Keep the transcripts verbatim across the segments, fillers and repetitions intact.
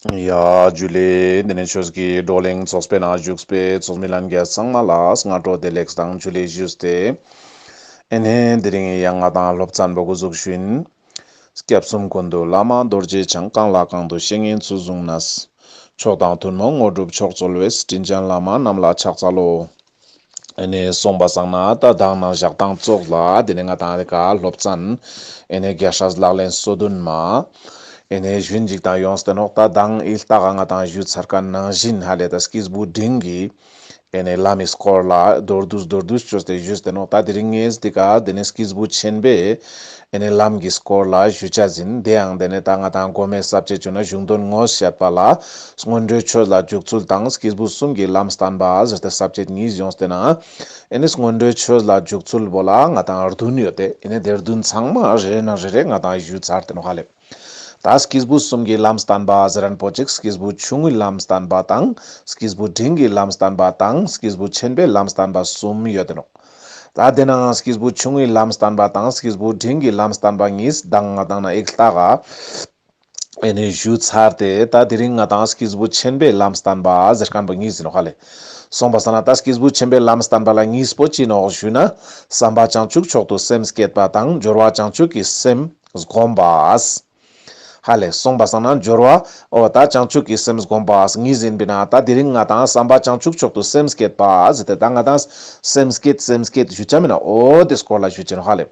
ཡ་ཇུ་ལེ། དེ་ནས་ཆོས་ཀྱི་བགྲོ་གླེང་ཚོགས་པའི་ནང་བཞུགས་པའི་ཚོགས་མི་ལྷན་རྒྱས་ཚང་མ་ལ་སྔ་དྲོ་བདེ་ལེགས་དང་ཇུ་ལེ་ཞུས་ཏེ། ཨེ་ནས་དེ་རིང་ཡང་ང་དང་སློབ་ཚན་པོ་འགོ་འཛུགས་ཞུ་ཡིན། སྐྱབས་གསུམ་ཀུན་འདུས་བླ་མ་རྡོ་རྗེ་འཆང་། གང་ལ་གང་འདུལ་བཤེས་གཉེན་ཚུལ་བཟུང་ནས། མཆོག་དང་ཐུན་མོང་དངོས་གྲུབ་མཆོག་སྩོལ་བའི། དྲིན་ཅན་བླ་མ་རྣམས་ལ་ཕྱག་འཚལ་ལོ། ཨེ་ནས་སོང་པ་སང་ན་ད་མདང་ནང་ཞག་དང་ཙོགས་ལ་དེ་ནས་ང་དང་ཨ་ནི་ཀ་སློབ་ཚན་ཨེ་ནས་རྒྱལ་སྲས་ལག་ལེན་སོ་བདུན་མ་ཨེ་ནས་ཞུན་ཅིག་དང་ཡོངས་ཏེ་ནོག། ད་མདང་ཨི་ལྟ་ག་ང་དང་ཞུ་ཚར་ཁན་ནང་བཞིན་ཧ་ལེ་ད་སྐྱེས་བུ་འབྲིང་གི་ཨེ་ནས་ལམ་མི་སྐོར་ལ་མདོར་བསྡུས་མདོར་བསྡུས་ཅོས་ཏེ་ཞུས་ཏེ་ནོག། ད་དེ་རིང་ངས་འདི་ཀ་དེ་ནས་སྐྱེས་བུ་ཆེན་པོའི་ཨེ་ནས་ལམ་གྱི་སྐོར་ལ་ཞུ་ཆ་ཟིན། དེ་ཡང་དེ་ནས་ད་ང་དང་གོ་མའི་ས་བཅད་ཅོ་ན་གཞུང་དོན་ངོ་བཤད་པ་ལ་སྔོན་འགྲོའི་ཆོས་ལ་འཇུག་ཚུལ་དང་སྐྱེས་བུ་གསུམ་གྱི་ལམ་བསྟན་པ་ཟེར་ཏེ་ས་བཅད་གཉིས་ཡོངས་ཏེ་ན་ཨེ་ནས་སྔོན་འགྲོའི་ཆོས་ལ་འཇུག་ཚུལ་བོ་ལ་ང་དང་བདུན་ཡོད་དེ་ཨེ་ནས་དེ་བདུན་ཚང་མ་རེ་རེ་ནང་རེ་རེ་ང་དང་ཞུ་ཚར་ཏེ་ནོག་ཧ་ལེ། ད་སྐྱེས་བུ་གསུམ་གྱི་ལམ་བསྟན་པ་ཟེར་ཁན་པོ་ཅིག་སྐྱེས་བུ་ཆུང་ངུའི་ལམ་བསྟན་པ་དང་སྐྱེས་བུ་འབྲིང་གི་ལམ་བསྟན་པ་དང་སྐྱེས་བུ་ཆེན་པོའི་ལམ་བསྟན་པ་གསུམ་ཡོད་དེ་ནོག། ད་དེ་ནང་སྐྱེས་བུ་ཆུང་ངུའི་ལམ་བསྟན་པ་དང་སྐྱེས་བུ་འབྲིང་གི་ལམ་བསྟན་པ་གཉིས་མདང་ང་དང་ནང་ཨི་ལྟ་ག་ཨེ་ནས་ཞུ་ཚར་ཏེ་ད་དེ་རིང་ང་དང་སྐྱེས་བུ་ཆེན་པོའི་ལམ་བསྟན་པ་ཟེར་ཁན་པོ་གཉིས་ཡིན་ནོག་ཧ་ལེ། སོང་པ་སང་ན་ད་སྐྱེས་བུ་ཆེན་པོའི་ལམ་བསྟན་པ་ལ་གཉིས་པོ་ཅི་ནོག་ཞུ་ན། བསམ་པ་བྱང་ཆུབ་མཆོག་ཏུ་སེམས་བསྐྱེད་པ་དང་སྦྱོར་བ་བྱང་ཆུབ་ཀྱི་སེམས་བསྒོམ་པ། ཧ་ལེ། སོང་པ་སང་ན་སྦྱོར་བ་འོ་ད་བྱང་ཆུབ་ཀྱི་སེམས་བསྒོམ་པ་གཉིས་ཡིན་པས་ན་ད་དེ་རིང་ང་དང་བསམ་པ་བྱང་ཆུབ་མཆོག་ཏུ་སེམས་བསྐྱེད་པ་ཟེར་ཏེ་ད་ང་དང་སེམས་བསྐྱེད་སེམས་བསྐྱེད་ཞུ་ཆ་མེད་ན་འོ་དེ་སྐོར་ལ་ཞུ་ཆེན་ཧ་ལེ།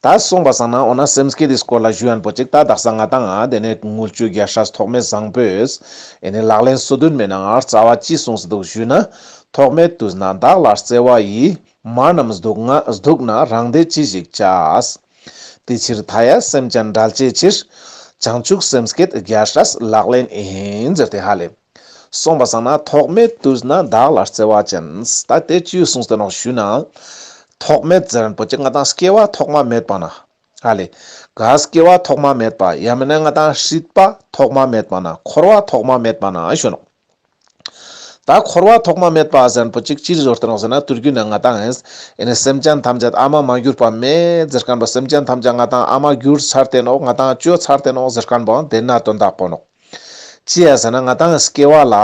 ད་སོང་པ་སང་ན་འོ་ན་སེམས་བསྐྱེད་དེ་སྐོར་ལ་ཞུ་ཡན་པོ་ཅིག་ད་དག་ས་ང་དང་ང་དེ་ནས་དངུལ་ཆུ་རྒྱལ་སྲས་ཐོགས་མེད་བཟང་པོས་ཨེ་ནས་ལག་ལེན་སོ་བདུན་མའི་ནང་རྩ་བ་ཅི་གསུངས་སུ་འདུག་ཞུ་ན། ཐོག་མེད་དུས་ན་བདག་ལ་བརྩེ་བ་ཡིས། མ་རྣམས་སྡུག་ན་སྡུག་ན་རང་བདེ་ཅི་ཞིག་བྱ། དེ་ཕྱིར་མཐའ་ཡས་སེམས་ཅན་བསྒྲལ་བྱའི་ཕྱིར། བྱང་ཆུབ་སེམས་བསྐྱེད་རྒྱལ་སྲས་ལག་ལེན་ཡིན་ཟེར་ཏེ་ཧ་ལེ། སོང་པ་སང་ན་ཐོག་མེད་དུས་ན་བདག་ལ་བརྩེ་བ་ཅན། ད་དེ་ཅི་གསུངས་ཏེ་ནོག་ཞུ་ན། ཐོག་མེད་ཟེར་ཁན་པོ་ཅིག་ང་དང་སྐྱེ་བ་ཐོག་མ་མེད་པ་ན་ཧ་ལེ། ག་སྐྱེ་བ་ཐོག་མ་མེད་པ་ཡང་མིན་ན་ང་དང་སྲིད་པ་ཐོག་མ་མེད་པ་ན་འཁོར་བ་ཐོག་མ་མེད་པ་ན་ཞུ་ནོག། ད་འཁོར་བ་ཐོག་མ་མེད་པ་ཟེར་ཁན་པོ་ཅིག་ཅི་ཟེར་ཏེ་ནོག་ཟེར་ན་དུས་རྒྱུན་ན་ང་དང་ཨེ་ནས་སེམས་ཅན་ཐམས་ཅད་ཨ་མ་མ་གྱུར་པ་མེད་ཟེར་ཁན་པོ་སེམས་ཅན་ཐམས་ཅད་ང་དང་ཨ་མ་གྱུར་ཚར་ཏེ་ནོག་ང་དང་ཅོ་ཚར་ཏེ་ནོག་ཟེར་ཁན་པོ་དེ་ན་དོན་དག་པོ་ནོག། ཅི་ཡ་ཟེར་ན་ང་དང་སྐྱེ་བ་ལ་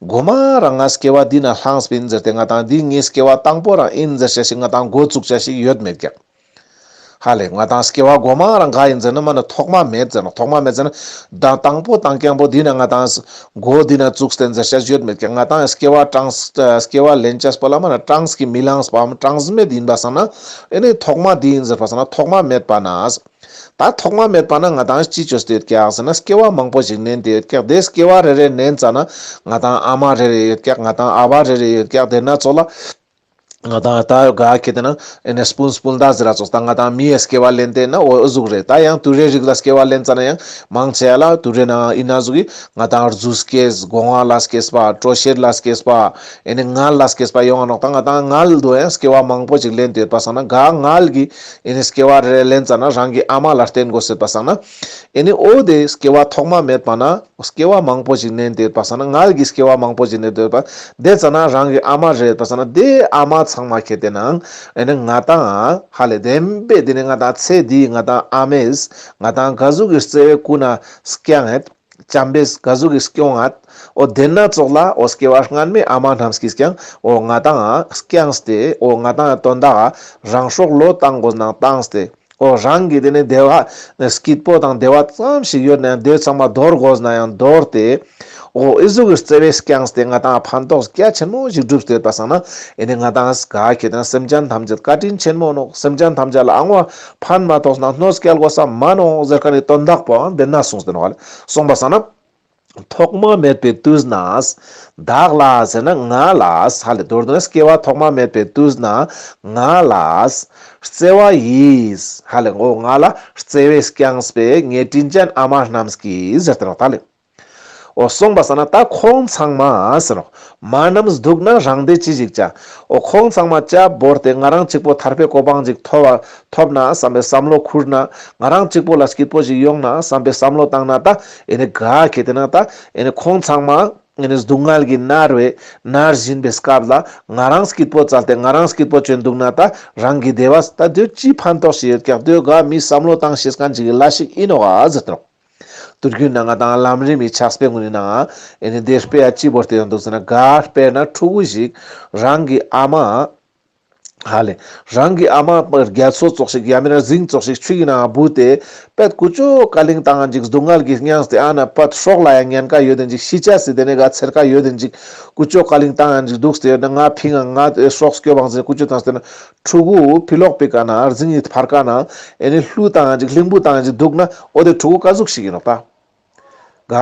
གོ་མ་རང་ང་སྐྱེ་བ་འདི་ན་ལྷངས་པིན་ཟེར་ཏེ་ང་དང་འདི་ངའི་སྐྱེ་བ་དང་པོ་རང་ཡིན་ཟེར་ཤེས་ཤིག་ང་དང་འགོ་བཙུགས་ཤེས་ཤིག་ཡོད་མེད་ཀྱག། ཧ་ལེ། ང་དང་སྐྱེ་བ་གོ་མ་རང་ག་ཡིན་ཟེར་ན་མ་ན་ཐོག་མ་མེད་ཟེར་ན་ཐོག་མ་མེད་ཟེར་ན་ད་དང་པོ་དང་རྐྱང་པོ་འདི་ན་ང་དང་འགོ་འདི་ན་བཙུགས་ཏེ་ཟེར་ཤེས་ཡོད་མེད་ཀྱག། ང་དང་སྐྱེ་བ་དྲངས་སྐྱེ་བ་ལེན་ཅེས་པོ་ལ་མ་ན་གྲངས་ཀྱིས་མི་ལངས་པའམ་གྲངས་མེད་ཡིན་པ་སང་ན་ཨེ་ནས་ཐོག་མ་འདི་ཡིན་ཟེར་པ་སང་ན་ཐོག་མ་མེད་པ་ན། ད་ཐོག་མ་མེད་པ་ན་ང་དང་ཅི་ཅོས་ཏེ་ཡོད་ཀྱག་ཟེར་ན་སྐྱེ་བ་མང་པོ་ཞིག་ལེན་ཏེ་ཡོད་ཀྱག། དེ་སྐྱེ་བ་རེ་རེ་ལེན་ཙ་ན་ང་དང་ཨ་མ་རེ་རེ་ཡོད་ཀྱག། ང་དང་ཨ་བ་རེ་རེ་ཡོད་ཀྱག། དེ་ན་ཙོགས་ལ་ང་དང་ད་ག་ཁེ་ཏེ་ན་ཨེ་ནས་སྤུན་སྤུན་ཟླ་ཟེར་ར་ཙོགས་ད་ང་དང་མིའི་སྐྱེ་བ་ལེན་ཏེ་ན་འོ་ཨུ་ཟུག་རེ། ད་ཡང་དུད་འགྲོའི་རིགས་ལ་སྐྱེ་བ་ལེན་ཙ་ན་ཡང་མང་ཆེ་ལ་དུད་འགྲོའི་ནང་ཨིན་ན་ཟུག་གི་ང་དང་རྫུས་སྐྱེས་སྒོ་ང་ལ་སྐྱེས་པ་དྲོད་གཤེར་ལ་སྐྱེས་པ་ཨེ་ནས་མངལ་ལ་སྐྱེས་པ་ཡོང་ང་ནོག། ད་ང་དང་མངལ་དུ་ཡང་སྐྱེ་བ་མང་པོ་ཞིག་ལེན་ཏེ་ཡོད་པ་སང་ན་ག་མངལ་གྱི་ཨེ་ནས་སྐྱེ་བ་རེ་རེ་ལེན་ཙ་ན་རང་གི་ཨ་མ་ལ་བརྟེན་དགོས་ཟེར་པ་སང་ན་ཨེ་ནས་འོ་དེ་སྐྱེ་བ་ཐོག་མ་མེད་པ་ན་སྐྱེ་བ་མང་པོ་ཞིག་ལེན་ཏེ་ཡོད་པ་སང་ན་མངལ་གྱི་སྐྱེ་བ་མང་པོ་ཞིག་ལེན་ཏེ་ཡོད་པ་དེ་ཙ་ན་རང་གི་ཨ་མ་རེ་ཡོད་པ་སང་ན་དེ་ཨ་མ་ཚང་མ་ཁེ་ཏེ་ན་ཨེ་ནས་ང་དང་ཧ་ལེ་བདེན་པའི་དེ་ནས་ང་དང་ཚེ་འདིའི་ང་དང་ཨ་མས་ང་དང་ག་ཟུག་གི་བརྩེ་བའི་ཀུན་ནས་བསྐྱངས་ཡོད། བྱམས་པས་ག་ཟུག་གི་སྐྱོང་ངད། འོ་དེ་ན་ཙོགས་ལ་འོ་སྐྱེ་བ་སྔན་མའི་ཨ་མ་རྣམས་ཀྱིས་ཀྱང་འོ་ང་དང་སྐྱངས་ཏེ་འོ་ང་དང་དོན་དག་རང་སྲོག་བློས་བཏང་དགོས་ན་བཏང་སྟེ་འོ་རང་གི་དེ་ནས་བདེ་བ་སྐྱིད་པོ་དང་བདེ་བ་ཙམ་ཞིག་ཡོད་ན་ཡང་དེ་ཚང་མ་འདོར་དགོས་ན་ཡང་འདོར་ཏེ་འོ་ཨི་ཟུག་གི་བརྩེ་བས་སྐྱངས་ཏེ་ང་དང་ཕན་ཐོགས་རྒྱ་ཆེན་མོ་ཞིག་བསྒྲུབས་ཏེ་ཡོད་པ་སང་ན་ཨེ་ནས་ང་དང་ག་ཁེ་ཏེ་ན་སེམས་ཅན་ཐམས་ཅད་བཀའ་དྲིན་ཆེན་མོ་ནོག། སེམས་ཅན་ཐམས་ཅད་ལ་ཨང་བ་ཕན་མ་ཐོགས་ན་གནོད་སྐྱེལ་དགོས་ས་མ་ནོག་ཟེར་ཁན་ནི་དོན་དག་པོའང་དེ་ན་གསུངས་ཏེ་ནོག་ལེ། སོང་པ་སང་ན་ཐོག་མ་མེད་པའི་དུས་ན་བདག་ལ་ཟེར་ན་ང་ལ་ཧ་ལེ་མདོར་བསྡུ་ན་སྐྱེ་བ་ཐོག་མ་མེད་པའི་དུས་ན་ང་ལ་བརྩེ་བ་ཡིས་ཧ་ལེ་འོ་ང་ལ་བརྩེ་བས་བསྐྱངས་པའི་ངའི་དྲིན་ཅན་ཨ་མ་རྣམས་ཀྱིས་ཟེར་ཏེ་ནོག་ད་ལེ། འོ་སོང་པ་སང་ན་ད་ཁོང་ཚང་མ་ཟེར་ནོག། མ་རྣམས་སྡུག་ན་རང་བདེ་ཅི་ཞིག་བྱ། འོ་ཁོང་ཚང་མ་ཅ་བོར་ཏེ་ང་རང་གཅིག་པོ་ཐར་པའི་གོ་འཕང་ཅིག་ཐོབ་པ་ཐོབ་ན་བསམ་པའི་བསམ་བློ་ཁུར་ན་ང་རང་གཅིག་པོ་ལ་སྐྱིད་པོ་ཞིག་ཡོང་ན་བསམ་པའི་བསམ་བློ་བཏང་ན་ད་ཨེ་ནི་ག་ཁེ་ཏེ་ན་ད་ཨེ་ནི་ཁོང་ཚང་མ་ཨེ་ནི་སྡུག་བསྔལ་གྱི་མནར་བའི་མནར་བཞིན་པའི་སྐབས་ལ་ང་རང་སྐྱིད་པོ་བཙལ་ཏེ་ང་རང་སྐྱིད་པོ་བཅོས་འདུག་ན་ད་རང་གི་བདེ་བ་ད་དེ་ཅི་ཕན་ཐོགས་ཤིག་ཡོད་ཀྱག། དེ་ག་མི་བསམ་བློ་བཏང་ཤེས་མཁན་ཅིག་གི་ལས་ཤིག་ཨིན་ནོག་ཨ་ཟེར་ཏེ་ནོག། དུས་རྒྱུན་ན་ང་དང་ལམ་རིམ་མི་ཆགས་པའི་ངོས་ནས་ན་ཨེ་ནི་དེ་དཔེ་ཡ་ཅི་བོར་ཏེ་ཡོང་འདུག་ཟེར་ན། ག་དཔེར་ན་ཕྲུ་གུ་ཞིག་རང་གི་ཨ་མ་ཧ་ལེ། རང་གི་ཨ་མ་རྒྱ་མཚོ་ཙོགས་ཤིག་ཡང་མིན་ན་རྫིང་ཙོགས་ཤིག་ཆུ་ཡི་ནང་བུད་དེ་པད་ཀུ་ཅོ་ཀ་ལིང་བཏང་ཅིག་སྡུག་བསྔལ་གྱི་མྱངས་ཏེ། ཨ་ན་པད་སྲོག་ལ་ཡང་ཉེན་ཁ་ཡོད་དེ་ཅིག་ཤི་ཆ་སི་དེ་ནས་ག་ཚེར་ཁ་ཡོད་དེ་ཅིག་ཀུ་ཅོ་ཀ་ལིང་བཏང་ཅིག་འདུག་སྟེ་ཡོད་ན། ང་ཕིང་ང་ང་སྲོག་སྐྱོབ་བང་ཟེར་ཀུ་ཅོ་བཏང་སྟེ་ན། ཕྲུ་གུ་ཕི་ལོག་པའི་ཀ་ན་རྫིང་གི་ཕར་ཀ་ན་ཨེ་ནི་ཀླུ་བཏང་ཅིག་གླིང་བུ་བཏང་ཅིག་འདུག་ན། འོ་དེ་ཕྲུ་གུ་ཀ་ཟུག་ཞིག་ཡིན་ནོག་ད། ག་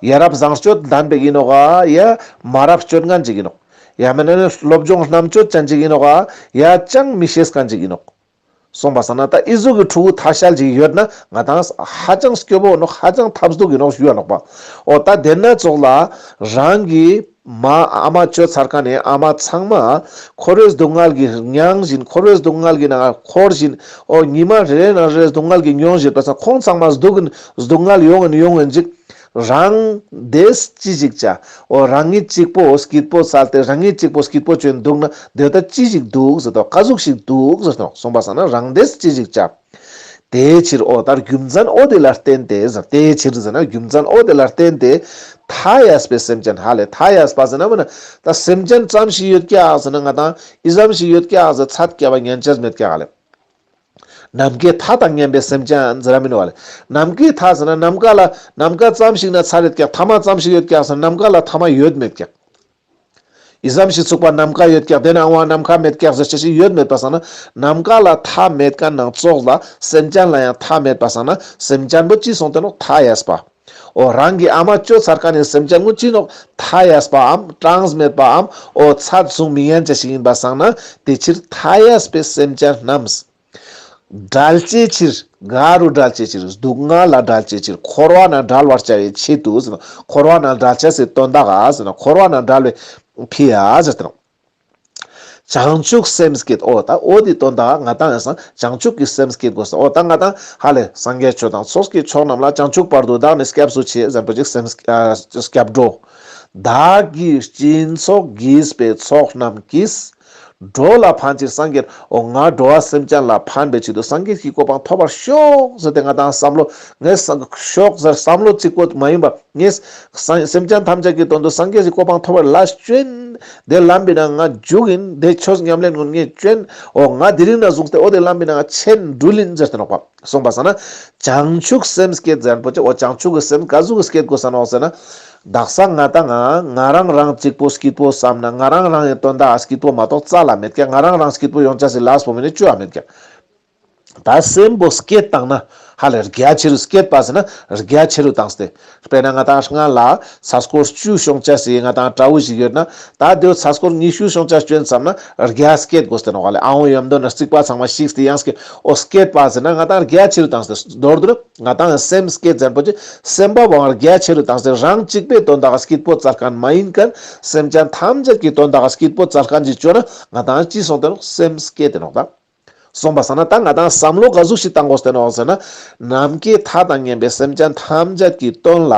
ཡ་རབས་བཟང་སྤྱོད་ལྡན་པའི་ཡིན་ནོག་ག་ཡ་མ་རབས་སྤྱོད་ངན་ཅིག་ཡིན་ནོག། ཡང་མིན་ན་ནི་སློབ་སྦྱོང་རྣམ་དཔྱོད་ཅན་ཅིག་ཡིན་ནོག་ག་ཡ་ཅང་མི་ཤེས་མཁན་ཅིག་ཡིན་ནོག། སོང་པ་སང་ན་ད་ཨི་ཟུག་གི་ཕྲུ་གུ་ཐ་ཤལ་ཅིག་ཡོད་ན་ང་དང་ཧ་ཅང་སྐྱོ་བོ་ནོག། ཧ་ཅང་ཐབས་སྡུག་ཡིན་ནོག་ཞུ་བ་ནོག་པ། འོ་ད་དེ་ན་ཙོགས་ལ་རང་གི་མ་ཨ་མ་ཆོས་ཚར་ཁན་ནི་ཨ་མ་ཚང་མ་འཁོར་བའི་སྡུག་བསྔལ་གྱི་མྱང་བཞིན། འཁོར་བའི་སྡུག་བསྔལ་གྱི་ནང་འཁོར་བཞིན། འོ་ཉི་མ་རེ་རེ་ནང་རེ་སྡུག་བསྔལ་གྱི་མྱོང་བཞིན་པ་སང་ཁོང་ཚང་མ་སྡུག་གིན་སྡུག་བསྔལ་ཡོང་ངིན་ཡོང་ངིན་ཅིག། རང་དེས་ཅི་ཞིག་བྱ། འོ་རང་ཉིད་གཅིག་པོ་སྐྱིད་པོ་བསལ་ཏེ་རང་ཉིད་གཅིག་པོ་སྐྱིད་པོ་ཅོས་འདུག་ན་དེ་ད་ཅི་ཞིག་འདུག་ཟེར་དོ། ཀ་ཟུག་ཞིག་འདུག་ཟེར་དོ། སོང་པ་སང་ན་རང་དེས་ཅི་ཞིག་བྱ། དེའི་ཕྱིར་འོ་ད་རྒྱུ་མཚན་འོ་དེ་ལ་བརྟེན་ཏེ་ཟེར། དེའི་ཕྱིར་ཟེར་ན་རྒྱུ་མཚན་འོ་དེ་ལ་བརྟེན་ཏེ་མཐའ་ཡས་པའི་སེམས་ཅན་ཧ་ལེ། མཐའ་ཡས་པ་ཟེར་ན་མིན་ན་ད་སེམས་ཅན་ཙམ་ཞིག་ཡོད་ཀྱག་ཟེར་ན་ང་དང་ཨི་ཙམ་ཞིག་ཡོད་ཀྱག་ཟེར་ཚད་བརྒྱབ་པ་ཉན་ཅེས་མེད་ཀྱག་ཧ་ལེ། ནམ་མཁའི་མཐའ་དང་མཉམ་པའི་སེམས་ཅན་ཟེར་ར་མིན་ནོག་ལེ། ནམ་མཁའི་མཐའ་ཟེར་ན་ནམ་མཁའ་ལ་ནམ་མཁའ་ཙམ་ཞིག་ན་ཚར་ཡོད་ཀྱག། མཐའ་མ་ཙམ་ཞིག་ཡོད་ཀྱག་ཟེར་ན་ནམ་མཁའ་ལ་མཐའ་མ་ཡོད་མེད་ཀྱག། ཨི་ཙམ་ཞིག་ཚུགས་པ་ནམ་མཁའ་ཡོད་ཀྱག། དེ་ན་ཨང་བ་ནམ་མཁའ་མེད་ཀྱག་ཟེར་ཅེས་ཞིག་ཡོད་མེད་པ་སང་ན་ནམ་མཁའ་ལ་མཐའ་མེད་ཁན་ནང་ཙོགས་ལ་སེམས་ཅན་ལ་ཡང་མཐའ་མེད་པ་སང་ན་སེམས་ཅན་པོ་ཅི་སོང་སྟེ་ནོག། མཐའ་ཡས་པ། འོ་རང་གི་ཨ་མ་ཅོ་ཚར་ཁན་ནི་སེམས་ཅན་ངོ་ཅི་ནོག། མཐའ་ཡས་པའམ་གྲངས་མེད་པའམ་འོ་ཚད་བཟུང་མི་ཉན་ཅེས་ཞིག་ཡིན་པ་སང་ན་དེ་ཕྱིར་མཐའ་ཡས་པའི་སེམས་ཅན་རྣམས། བསྒྲལ་བྱའི་ཕྱིར། ག་རུ་བསྒྲལ་བྱའི་ཕྱིར། སྡུག་བསྔལ་ལ་བསྒྲལ་བྱའི་ཕྱིར། འཁོར་བ་ན་བསྒྲལ་བར་བྱ་བའི་ཆེད་དུ་ཟེར་ན། འཁོར་བ་ན་བསྒྲལ་བྱ་ཟེར་དོན་དག་ག་ཟེར་ན་འཁོར་བ་ན་བསྒྲལ་བའི་ཕི་ཡ་ཟེར་ཏེ་ནོག། བྱང་ཆུབ་སེམས་བསྐྱེད། འོ་ད་འོ་དེ་དོན་དག་ང་དང་ཡང་སང་བྱང་ཆུབ་ཀྱི་སེམས་བསྐྱེད་དགོས་སོ། འོ་ད་ང་དང་ཧ་ལེ་སངས་རྒྱས་ཆོས་དང་ཚོགས་ཀྱི་མཆོག་རྣམས་ལ། བྱང་ཆུབ་བར་དུ་བདག་ནི་སྐྱབས་སུ་མཆི་ཟེར་པོ་ཅིག་སེམས་སྐྱབས་འགྲོ། བདག་གིས་སྦྱིན་སོགས་བགྱིས་པའི་ཚོགས་རྣམས་ཀྱིས། འགྲོ་ལ་ཕན་ཕྱིར་སངས་རྒྱས། འོ་ང་འགྲོ་བ་སེམས་ཅན་ལ་ཕན་པའི་ཆེད་དུ་སངས་རྒྱས་ཀྱི་གོ་འཕང་ཐོབ་པར་ཤོག་ཟེར་ཏེ་ང་དང་བསམ་བློ་ངས་ཤོག་ཟེར་བསམ་བློ་གཅིག་པོ་མ་ཡིན་པ་ངས་སེམས་ཅན་ཐམས་ཅད་ཀྱི་དོན་དུ་སངས་རྒྱས་ཀྱི་གོ་འཕང་ཐོབ་པར་ལ་ཅོ་ཨིན། དེ་ལམ་པོའི་ནང་ང་འཇུག་ཨིན། དེ་ཆོས་ཉམས་ལེན་ངོ་ངས་ཅོ་ཨིན། འོ་ང་དེ་རིང་ནས་བཟུང་སྟེ་འོ་དེ་ལམ་པོའི་ནང་ང་ཆེན་འགྲུལ་ཨིན་ཟེར་ཏེ་ནོག་པ། སོང་པ་སང་ན་བྱང་ཆུབ་སེམས་བསྐྱེད་ཟེར་པོ་ཅིག། འོ་བྱང་ཆུབ་ཀྱི་སེམས་ག་ཟུག་གི་བསྐྱེད་དགོས་ས་ནོག་ཟེར་ན། དག་ས་ང་དང་ང་ང་རང་རང་གཅིག་པོ་སྐྱིད་པོ་བསམ་ན་ང་རང་རང་ཡི་དོན་དག་སྐྱིད་པོ་མ་གཏོགས་རྩ་ལ་མེད་ཀྱག། ང་རང་རང་སྐྱིད་པོ་ཡོང་ཅེས་སི་ལས་པོ་མེད་ནི་ཅོ་ཡ་མེད་ཀྱག། ད་སེམས་པོ་བསྐྱེད་བཏང་ན་ཧ་ལེ་རྒྱ་ཆེ་རུ་བསྐྱེད་པ་ཟེར་ན་རྒྱ་ཆེ་རུ་བཏང་སྟེ། དཔེར་ན་ང་དང་སྔ་ལ་ཚ་སྐོར་བཅུ་ཤོང་ཅེས་སི་ང་དང་དྲ་བོ་ཞིག་ཡོད་ན་ད་དེའོ་ཚ་སྐོར་ཉི་ཤུ་ཤོང་ཅེས་ཅོ་ཨིན་བསམ་ན་རྒྱ་བསྐྱེད་དགོས་ཏེ་ནོག་ལེ། ཨ་འོ་ཡོམ་དོ་ན་རྩིག་པ་ཚང་མ་ཞིག་སྟེ་ཡང་སྐྱེ་འོ་བསྐྱེད་པ་ཟེར་ན་ང་དང་རྒྱ་ཆེ་རུ་བཏང་སྟེ་མདོར་བསྡུ་ན། ང་དང་སེམས་བསྐྱེད་ཟེར་པོ་ཅིག་སེམས་པ་བོ་རྒྱ་ཆེ་རུ་བཏང་སྟེ་རང་གཅིག་པོའི་དོན་དག་སྐྱིད་པོ་བཙལ་མཁན་མ་ཡིན་མཁན་སེམས་ཅན་ཐམས་ཅད་ཀྱི་དོན་དག་སྐྱིད་པོ་བཙལ་མཁན་ཅིག་ཅོ་ན་ང་དང་ཅི་སོང་སྟེ་ནོག་སེམས་བསྐྱེད་དེ་ནོག་ད། སོང་པ་སང་ན་ད་ང་དང་བསམ་བློ་ག་ཟུག་ཞིག་བཏང་དགོས་ཏེ་ནོག་ཟེར་ན། ནམ་མཁའི་མཐའ་དང་མཉམ་པའི་སེམས་ཅན་ཐམས་ཅད་ཀྱི་དོན་ལ་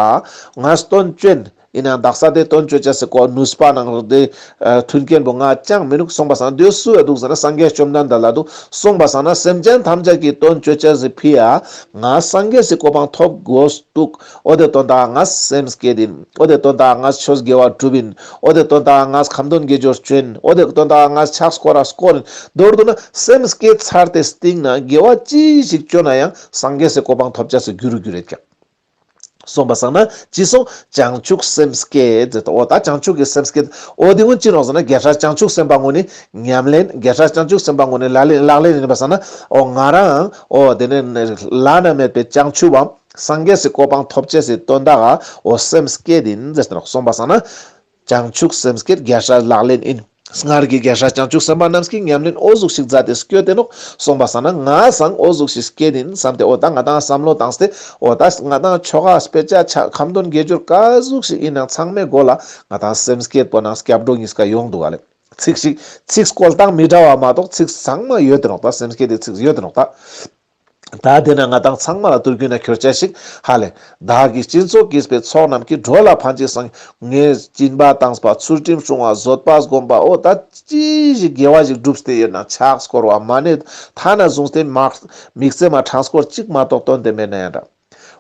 ང་སྟོན་ཅོ་ཨིན། ཨིན་ནའང་དག་ས་དེ་དོན་ཅོ་ཅེས་སི་ཀོ་ནུས་པ་ནང་དེ་མཐུན་རྐྱེན་པོ་ང་ཅང་མི་ནུག། སོང་པ་སང་དེ་སུ་ཡ་འདུག་ཟེར་ན་སངས་རྒྱས་བཅོམ་ལྡན་འདས་ལ་འདུག། སོང་པ་སང་ན་སེམས་ཅན་ཐམས་ཅད་ཀྱི་དོན་ཅོ་ཅེས་སི་ཕི་ཡ་ང་སངས་རྒྱས་སི་གོ་འཕང་ཐོབ་དགོས་འདུག། འོ་དེ་དོན་དག་ང་སེམས་བསྐྱེད་ཨིན། འོ་དེ་དོན་དག་ང་ཆོས་དགེ་བ་སྒྲུབ་ཨིན། འོ་དེ་དོན་དག་ང་ཁ་འདོན་དགེ་སྦྱོར་ཅོ་ཨིན། འོ་དེ་དོན་དག་ང་ཕྱག་སྐོར་ར་སྐོར་ཨིན། མདོར་བསྡུ་ན་སེམས་བསྐྱེད་ཚར་ཏེ་སྟིང་ན་དགེ་བ་ཅི་ཞིག་ཅོ་ན་ཡང་སངས་རྒྱས་སི་གོ་འཕང་ཐོབ་ཅེས་སི་རྒྱུ་རུ་འགྱུར་རེད་ཀྱག། སོང་པ་སང་ན་ཅི་སོང་བྱང་ཆུབ་སེམས་བསྐྱེད་ཟེར་ཏེ། འོ་ད་བྱང་ཆུབ་ཀྱི་སེམས་བསྐྱེད་འོ་དེ་ཀུན་ཅི་ནོག་ཟེར་ན་རྒྱལ་སྲས་བྱང་ཆུབ་སེམས་དཔའ་ངོ་ནི་ཉམས་ལེན། རྒྱལ་སྲས་བྱང་ཆུབ་སེམས་དཔའ་ངོ་ནི་ལག་ལེན་ལག་ལེན་ཨིན་པ་སང་ན་འོ་ང་རང་འོ་དེ་ནི་བླ་ན་མེད་པའི་བྱང་ཆུབ་བམ་སངས་རྒྱས་སི་གོ་འཕང་ཐོབ་ཅེས་སི་དོན་དག་ག་འོ་སེམས་བསྐྱེད་ཨིན་ཟེར་ཏེ་ནོག། སོང་པ་སང་ན་བྱང་ཆུབ་སེམས་བསྐྱེད་རྒྱལ་སྲས་ལག་ལེན་ཨིན། སྔར་གྱི་རྒྱལ་སྲས་བྱང་ཆུབ་སེམས་དཔའ་རྣམས་ཀྱིས་ཉམས་ལེན་འོ་ཟུག་ཞིག་མཛད་དེ་བསྐྱོད་དེ་ནོག། སོང་པ་སང་ན་ང་སང་འོ་ཟུག་ཞིག་བསྐྱེད་ཨིན་བསམ་སྟེ་འོ་ད་ང་དང་བསམ་བློ་བཏང་སྟེ་འོ་ད་ང་དང་ཆོ་ག་དཔེ་ཆ་ཆ་ཁ་འདོན་དགེ་སྦྱོར་ག་ཟུག་ཞིག་ཨིན་ནའང་ཚང་མའི་མགོ་ལ་ང་དང་སེམས་བསྐྱེད་པོ་ནང་སྐྱབས་འགྲོ་གཉིས་ཀ་ཡོང་འདུག་ག་ལེ། ཚིག་ཞིག་ཚིག་བཀོལ་སྟངས་མི་འདྲ་བ་མ་གཏོགས་ཚིག་ཚང་མ་ཡོད་དེ་ནོག། ད་སེམས་བསྐྱེད་དེ་ཚིག་ཡོད་དེ་ནོག་ད། ད་དེ་ན་ང་དང་ཚང་མ་ལ་དུས་རྒྱུན་ན་ཁྱོར་ཆ་ཞིག་ཧ་ལེ། བདག་གིས་སྦྱིན་སོགས་བགྱིས་པའི་ཚོགས་རྣམས་ཀྱིས། འགྲོ་ལ་ཕན་ཕྱིར་སངས་ངས་སྦྱིན་པ་བཏངས་པ་ཚུལ་ཁྲིམས་སྲུང་བ་བཟོད་པ་སྒོམ་པ་འོ་ད་ཅི་ཞིག་དགེ་བ་ཞིག་བསྒྲུབས་ཏེ་ཡོད་ན་ཕྱག་སྐོར་བ་མ་ཎི་ཐ་ན་བཟུང་སྟེ་མ་དམིགས་བརྩེ་མ་དྲན་སྐོར་གཅིག་མ་གཏོགས་བཏོན་ཏེ་མེད་ན་ཡང་འདྲ།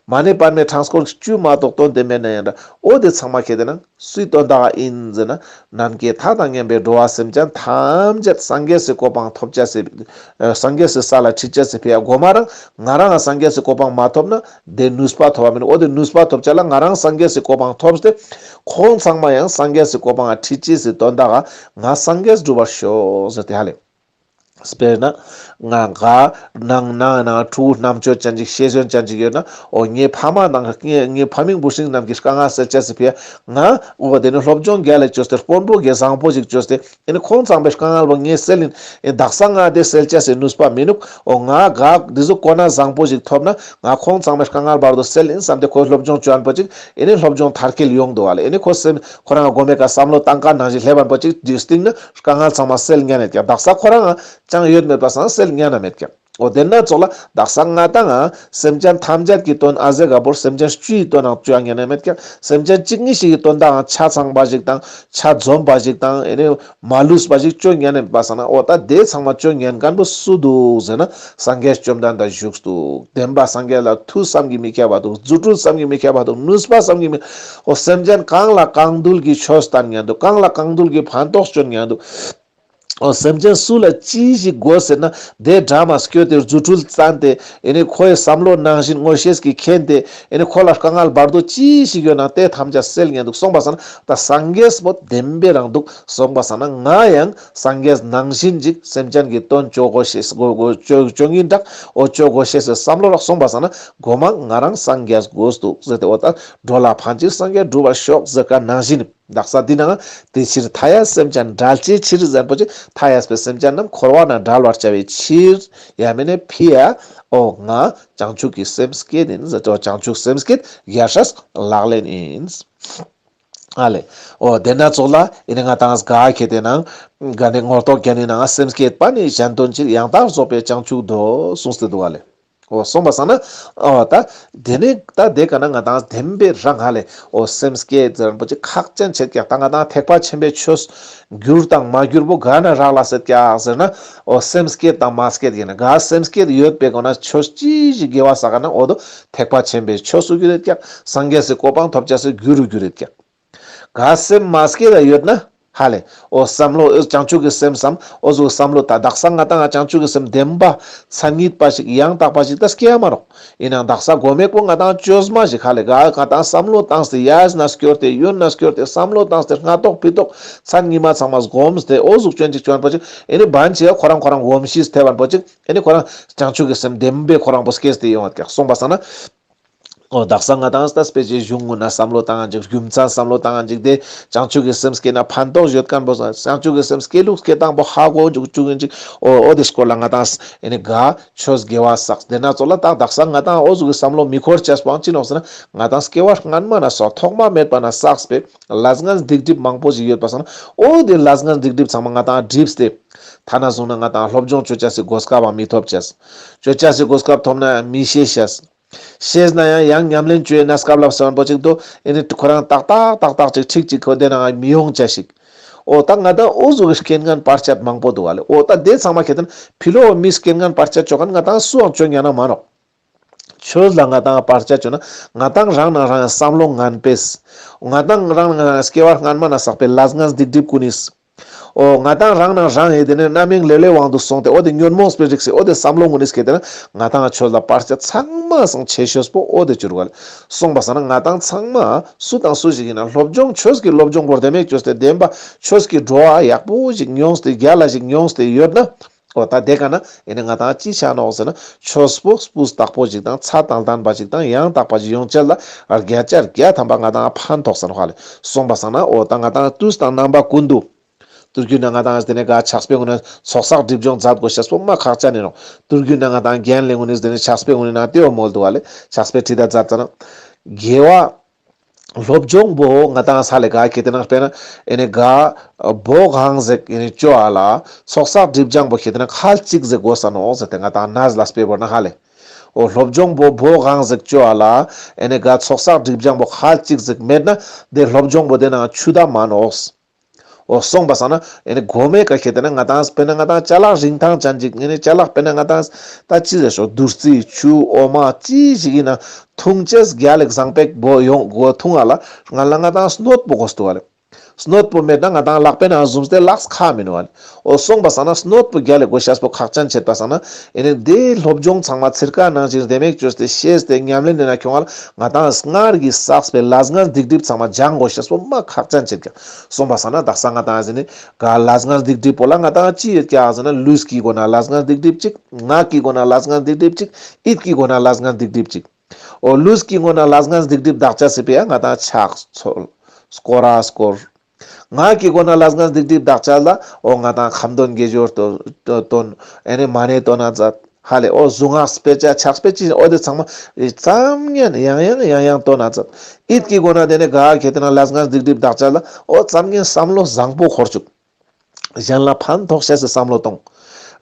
མ་ཎི་པདྨའི་ཕྲེང་སྐོར་བཅུ་མ་གཏོགས་བཏོན་ཏེ་མེད་ན་ཡང་འདྲ། འོ་དེ་ཚང་མ་ཁྱེར་ཏེ་ན་སུའི་དོན་དག་ཨིན་ཟེར་ན། ནམ་མཁའི་མཐའ་དང་མཉམ་པའི་འགྲོ་བ་སེམས་ཅན་ཐམས་ཅད་སངས་རྒྱས་སི་གོ་འཕང་ཐོབ་ཅེས་སི། ཨ་སངས་རྒྱས་སི་ས་ལ་ཁྲིད་ཅེས་སི་ཕི་ཡ་གོ་མ་རང་ང་རང་ང་སངས་རྒྱས་སི་གོ་འཕང་མ་ཐོབ་ན་དེ་ནུས་པ་ཐོབ་བ་མེན། འོ་དེ་ནུས་པ་ཐོབ་ཅེས་ལ་ང་རང་སངས་རྒྱས་སི་གོ་འཕང་ཐོབ་སྟེ་ཁོང་ཚང་མ་ཡང་སངས་རྒྱས་སི་གོ་འཕང་ང་ཁྲིད་ཅེས་སི་དོན་དག་ག་ང་སངས་རྒྱས་འགྲུབ་པར་ཤོག་ཟེར་ཏེ་ཧ་ལེ། དཔེར་ན། ང་ག་ནང་ནང་ནང་ཕྲུ་གུ་རྣམ་དཔྱོད་ཅན་ཅིག་ཤེས་ཡོན་ཅན་ཅིག་ཡོད་ན། འོ་ངའི་ཕ་མ་ནང་ངའི་ངའི་ཕ་མིང་བུ་སྲིང་རྣམས་ཀྱི་དཀའ་ངལ་སེལ་ཅེས་སི་ཕི་ཡ་ང་འོ་དེ་ནི་སློབ་སྦྱོང་རྒྱལ་ལ་བཅོས་ཏེ་དཔོན་པོ་གི་བཟང་པོ་ཞིག་བཅོས་ཏེ་ཨེ་ནི་ཁོང་ཚང་པའི་དཀའ་ངལ་བོ་ངས་སེལ་ཡིན། ཨེ་དག་ས་ང་དེ་སེལ་ཅེས་སི་ནུས་པ་མི་ནུག་འོ་ང་ག་དེ་ཟུག་གོ་ན་བཟང་པོ་ཞིག་ཐོབ་ན་ང་ཁོང་ཚང་པའི་དཀའ་ངལ་བར་དུ་སེལ་ཡིན་བསམ་སྟེ་ཁོས་སློབ་སྦྱོང་བཅོ་ཨན་པོ་ཅིག་ཨེ་ནི་སློབ་སྦྱོང་མཐར་འཁྱོལ་ཡོང་འདུག་བ་ལེ། ཨེ་ནི་ཁོ་སེམས་ཁོ་རང་གོ་མེ་ཀ་བསམ་བློ་བཏང་ཀ་ནང་བཞིན་སླེབས་པ་པོ་ཅིག་དུས་སྟིང་ན་དཀའ་ངལ་ཚང་མ་སེལ་ཉན་ནེད་ཀྱང་དག་ས་ཁོ་རང་ཅང་ཡོད་མེད་པ་སང་སེལ་ཉན་ན་མེད་ཀྱང་། འོ་དེ་ན་ཙོགས་ལ་དག་ས་ང་ཏང་ང་སེམས་ཅན་ཐམས་ཅད་ཀྱི་དོན་ཨ་ཟེ་ག་བོར་སེམས་ཅན་བཅུའི་དོན་ནང་བཅོ་ཉན་ན་མེད་ཀྱང་སེམས་ཅན་གཅིག་གཉིས་ཤིག་གི་དོན་དག་ཆ་ཚང་པ་ཞིག་དང་ཆ་འཛོམས་པ་ཞིག་དང་ཨེ་ནི་མ་ལུས་པ་ཞིག་བཅོ་ཉན་ནེད་པ་སང་ན་འོ་ད་དེ་ཚང་མ་བཅོ་ཉན་མཁན་པོ་སུ་འདུག་ཟེར་ན་སངས་རྒྱས་བཅོམ་ལྡན་འདས་བཞུགས་འདུག་བདེན་པ་སངས་རྒྱས་ལ་མཐུ་བསམ་གྱིས་མི་ཁྱབ་པ་འདུག་རྫུ་འཕྲུལ་བསམ་གྱིས་མི་ཁྱབ་པ་འདུག་ནུས་པ་བསམ་གྱིས་མི། འོ་སེམས་ཅན་གང་ལ་གང་འདུལ་གྱི་ཆོས་བསྟན་ཉན་འདུག་གང་ལ་གང་འདུལ་གྱི་ཕན་ཐོགས་བྱོན་ཉན་འདུག་འོ་སེམས་ཅན་སུ་ལ་ཅི་ཞིག་དགོས་ཟེར་ན་དེ་འདྲ་མ་སྐྱོད་དེ་རྫུ་འཕྲུལ་བསྟན་ཏེ་ཨེ་ནི་ཁོའི་བསམ་བློ་ནང་བཞིན་མངོན་ཤེས་ཀྱིས་མཁྱེན་ཏེ་ཨེ་ནི་ཁོ་ལ་དཀའ་ངལ་བར་དོ་ཅི་ཞིག་ཡོད་ན་དེ་ཐམས་ཅད་སེལ་ཉན་འདུག་སོང་པ་སང་ན་ད་སངས་རྒྱས་པོ་བདེན་པའི་རང་འདུག་སོང་པ་སང་ན་ང་ཡང་སངས་རྒྱས་ནང་བཞིན་ཅིག་སེམས་ཅན་གྱི་དོན་བཅོ་དགོས་ཤེས་དགོས་དགོས་བཅོ་བཅོ་ཉིན་དྲག་འོ་བཅོ་དགོས་ཤེས་སི་བསམ་བློ་རག་སོང་པ་སང་ན་མགོ་མ་ང་རང་སངས་རྒྱས་དགོས་འདུག་ཟེར་ཏེ་འོ་ད་འགྲོ་ལ་ཕན་ཕྱིར་སངས་རྒྱས་འགྲུབ་པར་ཤོག་ཟེར་ཀ་ནང་བཞིན། དག་ས་འདི་ནང་དེ་ཕྱིར་མཐའ་ཡས་སེམས་ཅན་བསྒྲལ་བྱའི་ཕྱིར་ཟེར་པོ་ཅིག་མཐའ་ཡས་པའི་སེམས་ཅན་རྣམས་འཁོར་བ་ན་བསྒྲལ་བར་བྱ་བའི་ཕྱིར་ཡ་མེ་ནེ་ཕི་ཡ་འོ་ང་བྱང་ཆུབ་ཀྱི་སེམས་བསྐྱེད་ཡིན་ཟེར་ཏེ་བྱང་ཆུབ་སེམས་བསྐྱེད་རྒྱལ་སྲས་ལག་ལེན་ཡིན། ཨ་ལེ། འོ་དེ་ན་ཙོགས་ལ་ཨེ་ནི་ང་ཏང་ག་ཁེ་དེ་ནང་ག་ནི་ངོ་ཐོག་རྒྱན་ནི་ནང་སེམས་བསྐྱེད་པ་ནི་གཞན་དོན་ཕྱིར། ཡང་དག་རྫོགས་པའི་བྱང་ཆུབ་འདོད། གསུངས་ཏེ་འདུག་ཨ་ལེ། འོ་སོང་པ་སང་ན་འོ་ད་དེ་ནི་ད་དེ་ག་ན་ང་ཏང་བདེན་པའི་རང་ཧ་ལེ། འོ་སེམས་བསྐྱེད་ཟེར་པོ་ཅིག་ཁག་ཅན་ཆེད་ཀྱག་ད་ང་ཏང་ཐེག་པ་ཆེན་པོའི་ཆོས་གྱུར་དང་མ་གྱུར་པོ་ག་ན་རག་ལས་ཀྱག་ཟེར་ན། འོ་སེམས་བསྐྱེད་དང་མ་བསྐྱེད་ཡིན་ན་ག་སེམས་བསྐྱེད་ཡོད་པའི་སྒོ་ན་ཆོས་ཅི་ཞིག་དགེ་བ་བསགས་ན་འོ་དོ་ཐེག་པ་ཆེན་པོའི་ཆོས་སུ་གྱུར་ཡོད་ཀྱག་སངས་རྒྱས་སི་གོ་འཕང་ཐོབ་ཅེས་སི་རྒྱུ་རུ་གྱུར་ཡོད་ཀྱག་ག་སེམས་མ་བསྐྱེད་ཡོད་ན་ཧ་ལེ། འོ་བསམ་བློ་བྱང་ཆུབ་ཀྱི་སེམས་སམ་འོ་ཟུག་བསམ་བློ་ད་དག་ས་ང་ཏང་ང་བྱང་ཆུབ་ཀྱི་སེམས་བདེན་པ་མཚན་ཉིད་པ་ཞིག་ཡང་དག་པ་ཞིག་ད་སྐྱེ་ཡ་མ་རོག་ཡིན་ནའང་དག་ས་གོ་མེད་པོ་ང་ཏང་བཅོས་མ་ཞིག་ཧ་ལེ། ག་ང་ཏང་བསམ་བློ་བཏང་སྟེ་ཡ་ན་སྐྱོར་ཏེ་ཡོན་ན་སྐྱོར་ཏེ་བསམ་བློ་བཏང་སྟེ་སྔ་ཐོག་ཕི་ཐོག་མཚན་ཉི་མ་ཚང་མ་སྒོམ་སྟེ་འོ་ཟུག་ཅོན་ཅིག་ཅོན་པོ་ཅིག་ཨེ་ནི་བན་ཅིག་ཁོ་རང་ཁོ་རང་གོམས་གཤིས་ཐེབས་པ་པོ་ཅིག་ཨེ་ནི་ཁོ་རང་བྱང་ཆུབ་ཀྱི་སེམས་བདེན་པའི་ཁོ་རང་པོ་སྐྱེས་ཏེ་ཡོང་བ་ཀྱག་སོང་པ་སང་ན། འོ་དག་ས་ང་ཏང་ད་སྤེ་ཆའི་གཞུང་ངོ་ན་བསམ་བློ་བཏང་ཅིག་རྒྱུ་མཚན་བསམ་བློ་བཏང་ཅིག་དེ་བྱང་ཆུབ་ཀྱི་སེམས་སྐྱེ་ན་ཕན་ཐོགས་ཡོད་མཁན་པོ་བྱང་ཆུབ་ཀྱི་སེམས་སྐྱེ་ལུགས་སྐྱེ་སྟངས་པོ་ཧ་གོ་འཇུག་བཅུག་ཡིན་ཅིག་འོ་འོ་དེ་སྐོར་ལ་ང་ཏང་ཨེ་ནི་ག་ཆོས་དགེ་བ་བསགས་དེ་ན་ཙོགས་ལ་ད་དག་ས་ང་ཏང་འོ་ཟུག་གི་བསམ་བློ་མི་འཁོར་ཅེས་པོ་ཅི་ནོག་ཟེར་ན་ང་ཏང་སྐྱེ་བ་སྔན་མ་ན་བསགས་ཐོག་མ་མེད་པ་ན་བསགས་པའི་ལས་ངན་སྡིག་སྒྲིབ་མང་པོ་ཞིག་ཡོད་པ་སང་ན་འོ་དེ་ལས་ངན་སྡིག་སྒྲིབ་ཚང་མ་ང་ཏང་སྒྲིབས་ཏེ་ཐ་ན་བཟུང་ན་ང་ཏང་སློབ་སྦྱོང་ཅོ་ཅེས་སི་གོ་སྐབས་མི་ཐོབ་ཅེས་ཅོ་ཅེས་སི་གོ་སྐབས་ཐོབ་ན་མི་ཤེས་ཤེས། ཤེས་ན་ཡང་ཡང་ཉམས་ལེན་བཅོས་ན་སྐབས་ལ་བསམ་པོ་ཅིག་འདུག་ཨེ་ནི་ཁོ་རང་ཏག་ཏག་ཏག་ཏག་ཅིག་ཁྲིག་ཅིག་ཁོ་དེ་ནང་མི་ཡོང་ཅེས་ཤིག་འོ་ད་ང་ཏང་འོ་ཟུག་གི་རྐྱེན་ངན་བར་ཆད་མང་པོ་འདུག་བ་ལེ། འོ་ད་དེ་ཚང་མ་ཁེ་ཏེ་ན་ཕི་ལོགས་མི་རྐྱེན་ངན་བར་ཆད་ཅོ་མཁན་ང་ཏང་སུའང་ཅོ་ཉན་ན་མ་ནོག་ཆོས་ལ་ང་ཏང་བར་ཆད་ཅོ་ན་ང་ཏང་རང་ནང་རང་བསམ་བློ་ངན་པས། ང་ཏང་རང་ནང་རང་སྐྱེ་བ་སྔན་མ་ན་བསགས་པའི་ལས་ངན་སྡིག་སྒྲིབ་ཀུན་ནིས། འོ་ང་ཏང་རང་ནང་རང་ཨེ་དེ་ནས་རྣམ་གཡེང་ལེ་ལོའི་དབང་དུ་སོང་སྟེ་འོ་དེ་ཉོན་མོངས་པའི་རིགས་སི་འོ་དེ་བསམ་བློ་ངོ་ནིས་ཁེ་ཏེ་ན་ང་ཏང་ཆོས་ལ་བར་ཆད་ཚང་མ་སང་ཆེ་ཤོས་པོ་འོ་དེ་གྱུར་བ་ལེ། སོང་པ་སང་ན་ང་ཏང་ཚང་མ་སུ་དང་སུ་ཞིག་ཡིན་ན་སློབ་སྦྱོང་ཆོས་ཀྱི་སློབ་སྦྱོང་པོ་དེ་མེད་ཅོས་ཏེ་བདེན་པ་ཆོས་ཀྱི་བྲོ་བ་ཡག་པོ་ཞིག་མྱོངས་ཏེ་རྒྱལ་ལ་ཞིག་མྱོངས་ཏེ་ཡོད་ན། འོ་ད་དེ་ག་ན་ཨེ་ནི་ང་ཏང་ཅི་ཆ་ནོག་ཟེར་ན་ཆོས་པོ་སྤུས་དག་པོ་ཞིག་དང་ཚད་དང་ལྡན་པ་ཞིག་དང་ཡང་དག་པ་ཞིག་ཡོང་ཅེས་ལ་བརྒྱ་ཆ་བརྒྱ་ཐམ་པ་ང་ཏང་ཕན་ཐོགས་ས་ནོག་ཧ་ལེ། སོང་པ་སང་ན་འོ་ད་ང་ཏང་དུས་དང་རྣམ་པ་ཀུན་ཏུ། དུས་རྒྱུན་ན་ང་ཏང་དེ་ནས་ག་ཕྱག་དཔེ་ངོ་ནས་ཚོགས་བསགས་སྒྲིབ་སྦྱོང་མཛད་དགོས་ཤེས་པོ་མ་ཁག་ཅན་ཡིན་ནོག་དུས་རྒྱུན་ན་ང་ཏང་རྒན་ལས་ངོ་ནས་དེ་ནས་ཕྱག་དཔེ་ངོ་ནས་ན་དེའོ་མོལ་འདུག་བ་ལེ། ཕྱག་དཔེ་ཁྲིད་ད་མཛད་ཙ་ན། དགེ་བ། སློབ་སྦྱོང་པོ་ང་ཏང་ས་ལེ་ག་ཁེ་ཏེ་ན་དཔེར་ན་ཨེ་ནི་ག་བོ་གང་ཟེག་ཨེ་ནི་ཅོ་ཨ་ལ་ཚོགས་བསགས་སྒྲིབ་སྦྱང་པོ་ཁེ་ཏེ་ན་ཁལ་གཅིག་ཟེག་དགོས་ས་ནོག་ཟེར་ཏེ་ང་ཏང་ནས་ལ་དཔེ་བོར་ན་ཧ་ལེ། འོ་སློབ་སྦྱོང་པོ་བོ་གང་ཟེག་ཅོ་ཨ་ལ་ཨེ་ནི་ག་ཚོགས་བསགས་སྒྲིབ་སྦྱང་པོ་ཁལ་གཅིག་ཟེག་མེད་ན་དེ་སློབ་སྦྱོང་པོ་དེ་ནང་ཆུད་ད་མ་ནོག་འོ་སོང་པ་སང་ན་ཨེ་ནི་གོ་མའི་ཀ་ཁེ་ཏེ་ན་ང་ཏང་དཔེར་ན་ང་ཏང་ཅ་ལག་རིན་ཐང་ཅན་ཅིག་ཨེ་ནི་ཅ་ལག་དཔེར་ན་ང་ཏང་ད་ཅི་ཟེར་ཤོག་བདུད་རྩི་ཆུ་འོ་མ་ཅི་ཞིག་ཡིན་ན་འཐུང་ཅེས་རྒྱལ་ལེགས་བཟང་པོ་བོ་ཡོང་གོ་འཐུང་བ་ལ་ང་ལ་ང་ཏང་སྣོད་པོ་དགོས་འདུག་བ་ལེ། སྣོད་པོ་མེད་ན་ང་ཏང་ལག་པའི་ནང་བཟུང་སྟེ་ལག་ཁ་མི་ནུས་བ་ལེ། འོ་སོང་པ་སང་ན་སྣོད་པོ་རྒྱལ་ལེགས་དགོས་ཤེས་པོ་ཁག་ཅན་ཆེད་པ་སང་ན་ཨེ་ནི་དེའི་སློབ་སྦྱོང་ཚང་མ་ཚིར་ཀ་ནང་བཞིན་ལྡེ་མིག་བཅོས་ཏེ་ཤེས་ཏེ་ཉམས་ལེན་ནི་ན་ཁྱོང་བ་ལ་ང་ཏང་སྔར་གྱི་བསགས་པའི་ལས་ངན་སྡིག་སྒྲིབ་ཚང་མ་སྦྱང་དགོས་ཤེས་པོ་མ་ཁག་ཅན་ཆེད་ཀྱང་སོང་པ་སང་ན་དག་ས་ང་ཏང་ཟེར་ནི་ག་ལས་ངན་སྡིག་སྒྲིབ་པོ་ལ་ང་ཏང་ཅི་ཡོད་ཀྱག་ཟེར་ན་ལུས་ཀྱི་སྒོ་ན་ལས་ངན་སྡིག་སྒྲིབ་ཅིག་ངག་གི་སྒོ་ན་ལས་ངན་སྡིག་སྒྲིབ་ཅིག་ཡིད་ཀྱི་སྒོ་ན་ལས་ངན་སྡིག་སྒྲིབ་ཅིག་འོ་ལུས་ཀྱི་སྒོ་ན་ལས་ངན་སྡིག་སྒྲིབ་དག་ཅེས་སི་ཕི་ཡ་ང་ཏང་ཕྱག་འཚལ་སྐོར་ར་སྐོར། ངག་གི་སྒོ་ན་ལས་ངན་སྡིག་སྒྲིབ་དག་ཅེས་ལ་འོ་ང་ཏང་ཁ་འདོན་དགེ་སྦྱོར་བཏོན་ཨེ་ནི་མ་ཎི་བཏོན་ན་མཛད། ཧ་ལེ་འོ་གཟུངས་སྔགས་སྤེ་ཆ་ཕྱག་དཔེ་ཅི་འོ་དེ་ཚང་མ་ཙམ་ཉན་ཡང་ཡང་ཡང་ཡང་བཏོན་ན་མཛད། ཡིད་ཀྱི་སྒོ་ན་དེ་ནི་ག་ཁེ་ཏེ་ན་ལས་ངན་སྡིག་སྒྲིབ་དག་ཅེས་ལ་འོ་ཙམ་ཉན་བསམ་བློ་བཟང་པོ་འཁོར་བཅུག་གཞན་ལ་ཕན་ཐོགས་ཤེས་སི་བསམ་བློ་གཏོང་།